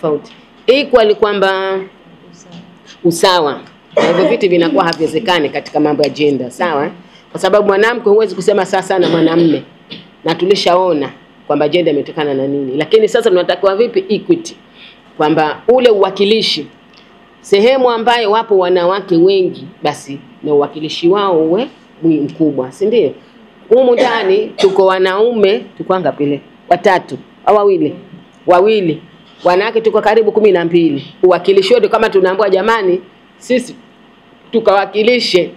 tofauti. Equal kwamba usawa. Na hivyo vitu vinakuwa haviwezekani katika mambo ya gender, sawa? Kwa sababu mwanamke huwezi kusema sasa na mwanamume. Na tulishaona kwamba gender imetokana na nini. Lakini sasa tunatakiwa vipi equity? Kwamba ule uwakilishi, sehemu ambayo wapo wanawake wengi, basi na uwakilishi wao uwe mkubwa, si ndio? Humu ndani tuko wanaume, tuko ngapi ile? Watatu au wawili? Wawili. Wanawake tuko karibu 12. Uwakilishi wetu kama tunaambiwa jamani, sisi tukawakilishe,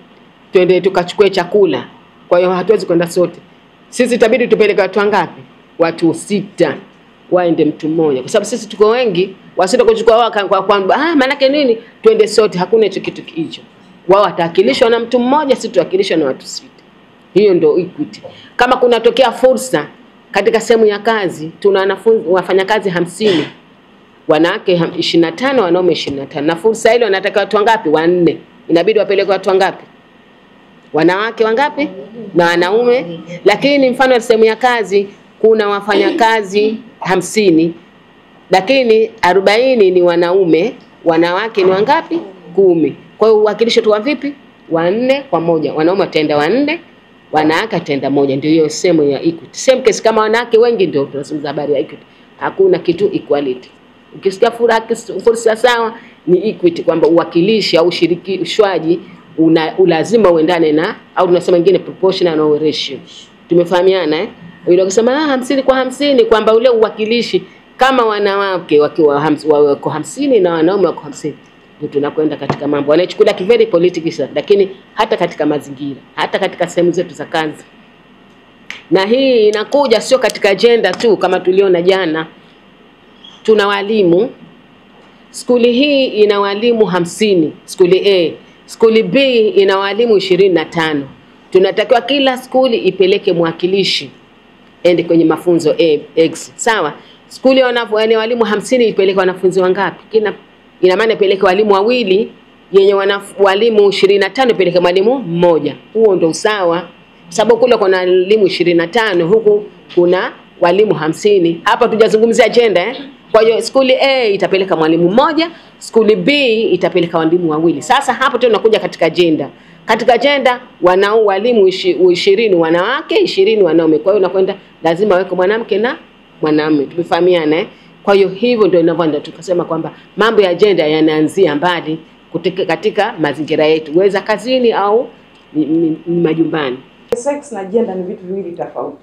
twende tukachukue chakula. Kwa hiyo hatuwezi kwenda sote. Sisi itabidi tupeleke watu wangapi? Watu 6 waende mtu mmoja. Kwa sababu sisi tuko wengi, wasije kuchukua wao kwa kwamba maana yake nini? Twende sote, hakuna hicho kitu hicho. Wao watawakilishwa na mtu mmoja, sisi tuwakilishwa na watu 6. Hiyo ndio equity. Kama kunatokea fursa katika sehemu ya kazi, tuna wanafunzi wafanyakazi 50, wanawake 25, wanaume 25. Na fursa ile wanataka watu wangapi? 4. Inabidi wapeleke watu wangapi? Wanawake wangapi? Na wanaume. Lakini mfano sehemu ya kazi kuna wafanyakazi 50, lakini 40 ni wanaume, wanawake ni wangapi? 10. Kwa hiyo uwakilisho tu wa vipi? 4 kwa 1. Wanaume wataenda 4, wanawake wataenda 1. Ndio hiyo sehemu ya equity. Same case kama wanawake wengi ndio tunazungumza habari ya equity. Hakuna kitu equality. Ukisikia fursa sawa ni equity, kwamba uwakilishi au ushirikishwaji lazima uendane na, au tunasema nyingine proportional au ratio. Tumefahamiana eh? Yule akisema 50 kwa 50, kwamba ule uwakilishi kama wanawake wakiwa wako 50 na wanaume wako 50, ndio tunakwenda katika mambo wanachukulia very political, lakini hata katika mazingira, hata katika sehemu zetu za kazi. Na hii inakuja sio katika agenda tu, kama tuliona jana. Tuna walimu, skuli hii ina walimu 50, skuli A. Skuli B ina walimu 25. Tunatakiwa kila skuli ipeleke mwakilishi ende kwenye mafunzo A, X. Sawa? Skuli wana walimu 50 ipeleke wanafunzi wangapi? Ina maana ipeleke walimu wawili, yenye walimu 25 ipeleke mwalimu mmoja. Huo ndio usawa. Sababu kule kuna walimu 25, huku kuna walimu 50. Hapa tujazungumzia gender eh? Kwa hiyo skuli A itapeleka mwalimu mmoja, skuli B itapeleka walimu wawili. Sasa hapo tena tunakuja katika gender. Katika gender wanao walimu 20 wanawake, 20 wanaume. Kwa hiyo unakwenda lazima weke mwanamke na mwanamume. Tumefahamiana eh? Kwa hiyo hivyo ndio inavyoenda. Tukasema kwamba mambo ya gender yanaanzia mbali katika mazingira yetu, weza kazini au majumbani. Sex na gender ni vitu viwili tofauti.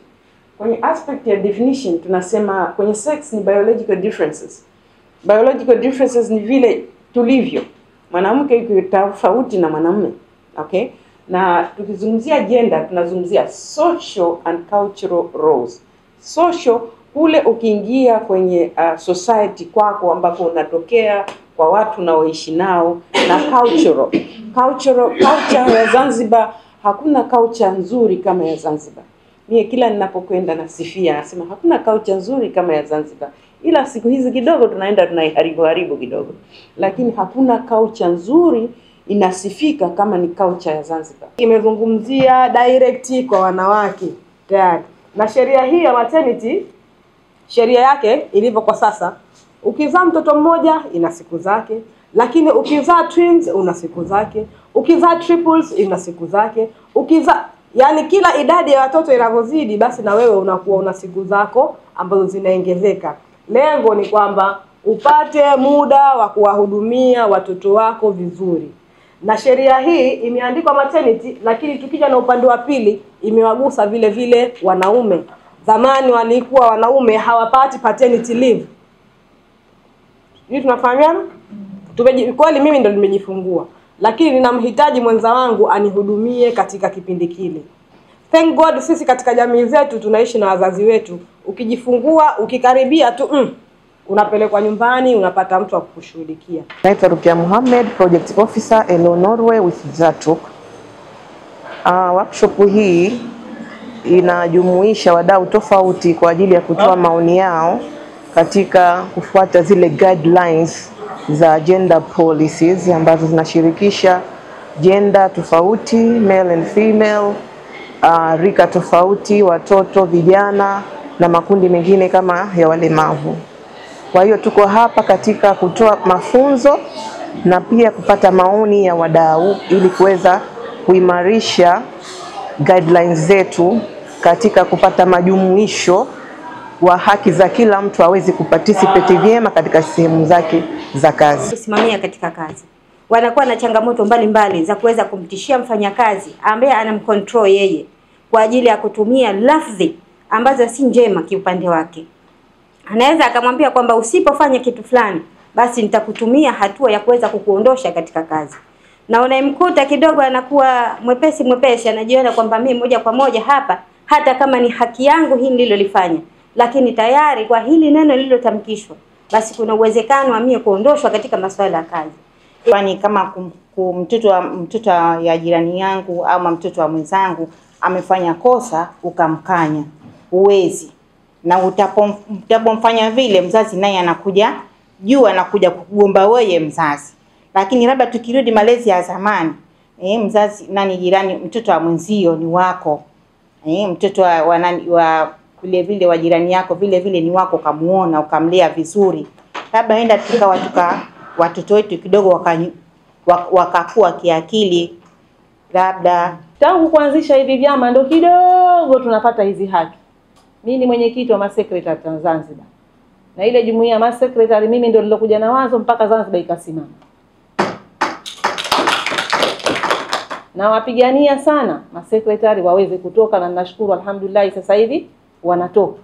Kwenye aspect ya definition tunasema kwenye sex ni biological differences. Biological differences ni vile tulivyo. Mwanamke yuko tofauti na mwanamume. Okay? Na tukizungumzia gender tunazungumzia social and cultural roles. Social kule ukiingia kwenye society kwako ambako unatokea, kwa watu unaoishi nao, na cultural. Culture ya Zanzibar, hakuna culture nzuri kama ya Zanzibar. Mie kila ninapokwenda nasifia, nasema hakuna culture nzuri kama ya Zanzibar. Ila siku hizi kidogo tunaenda tunaiharibu haribu kidogo. Lakini hakuna culture nzuri inasifika kama ni culture ya Zanzibar. Imezungumzia direct kwa wanawake tayari. Na sheria hii ya maternity, sheria yake ilivyo kwa sasa, ukizaa mtoto mmoja ina siku zake, lakini ukizaa twins una siku zake, ukizaa triples ina siku zake, ukizaa, yani kila idadi ya watoto inavyozidi basi na wewe unakuwa una siku zako ambazo zinaongezeka. Lengo ni kwamba upate muda wa kuwahudumia watoto wako vizuri. Na sheria hii imeandikwa maternity, lakini tukija na upande wa pili imewagusa vile vile wanaume. Zamani walikuwa wanaume hawapati paternity leave. Hii tunafahamiana? Kweli mimi ndo nimejifungua, lakini ninamhitaji mwenza wangu anihudumie katika kipindi kile. Thank God sisi katika jamii zetu tunaishi na wazazi wetu. Ukijifungua, ukikaribia tu unapelekwa nyumbani, unapata mtu wa kukushughulikia. Naitwa Rukia Mohamed, Project Officer Elo Norway with ZATUK. Workshop hii inajumuisha wadau tofauti kwa ajili ya kutoa maoni yao katika kufuata zile guidelines za gender policies ambazo zinashirikisha gender tofauti, male and female, rika tofauti, watoto, vijana na makundi mengine kama ya walemavu. Kwa hiyo tuko hapa katika kutoa mafunzo na pia kupata maoni ya wadau ili kuweza kuimarisha guidelines zetu katika kupata majumuisho wa haki za kila mtu aweze kuparticipate vyema katika sehemu zake za kazi. Kusimamia katika kazi wanakuwa na changamoto mbalimbali za kuweza kumtishia mfanyakazi ambaye anamcontrol yeye kwa ajili ya kutumia lafzi ambazo si njema kiupande wake. Anaweza akamwambia kwamba usipofanya kitu fulani basi nitakutumia hatua ya kuweza kukuondosha katika kazi. Na unayemkuta kidogo anakuwa mwepesi mwepesi, anajiona kwamba mimi moja kwa moja hapa, hata kama ni haki yangu hili nililolifanya, lakini tayari kwa hili neno lililotamkishwa basi kuna uwezekano wa mimi kuondoshwa katika masuala ya kazi. Kwani kama mtoto ya jirani yangu ama mtoto wa mwenzangu amefanya kosa ukamkanya, uwezi. Na utapomfanya vile, mzazi naye anakuja juu, anakuja kugomba wewe mzazi. Lakini labda tukirudi malezi ya zamani, mzazi nani, jirani, mtoto wa mwenzio ni wako. Mtoto wa nani, wa vile vile wa jirani yako vile vile ni wako, ukamuona ukamlea vizuri. Labda enda tukawa watoto wetu kidogo wakakua kiakili labda. Tangu kuanzisha hivi vyama ndo kidogo tunapata hizi haki. Mimi ni mwenyekiti wa masekretari Zanzibar. Na ile jumuiya ya masekretari mimi ndo nilokuja na wazo mpaka Zanzibar ikasimama. Na wapigania sana masekretari waweze kutoka, na nashukuru alhamdulillah sasa hivi wanatoka.